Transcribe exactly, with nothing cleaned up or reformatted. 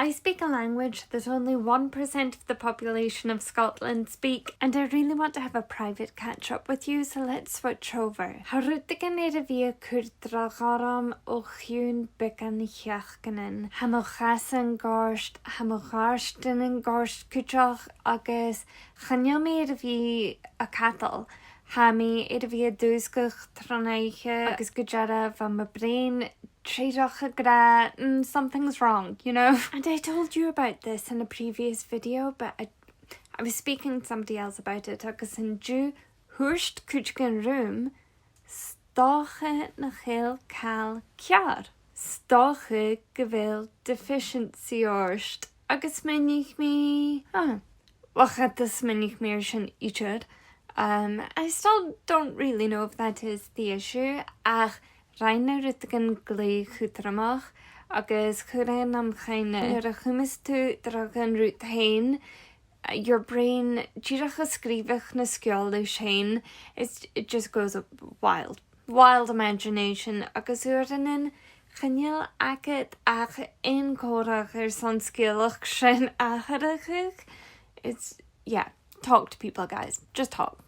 I speak a language that only one percent of the population of Scotland speak, and I really want to have a private catch up with you, so let's switch over. Tha rudeigin air a bhith a' cur dragh orm o chionn beagan sheachdainean. Tha mo chasan goirt, tha mo ghàirdeanan goirt cuideachd, agus chan eil mi air a bhith a' cadal. Tha mi air a bhith a' dùsgadh tron oidhche agus gu dearbh bha mo bhrain dìreach ag ràdh, "Mm, something's wrong, you know?" And I told you about this in a previous video, but I, I was speaking to somebody else about it, agus an-diugh thuirt cuideigin rium, 's dòcha nach eil càil ceàrr. 'S dòcha gu bheil deficiency ort. Agus smaoinich mi, ah, well, cha do smaoinich mi air sin idir. Um, I still don't really know if that is the issue, ach rinn e rudeigin glè chudromach, agus chuir e nam chuimhne, nuair a chumas tu dragh an rud fhèin, your brain dìreach a' sgrìobhadh na sgeòil leis fhèin, it's, it just goes wild. Wild imagination, agus uaireannan chan eil agad ach aon chòmhradh airson sgeulachd sin atharrachadh. It's, yeah, talk to people, guys. Just talk.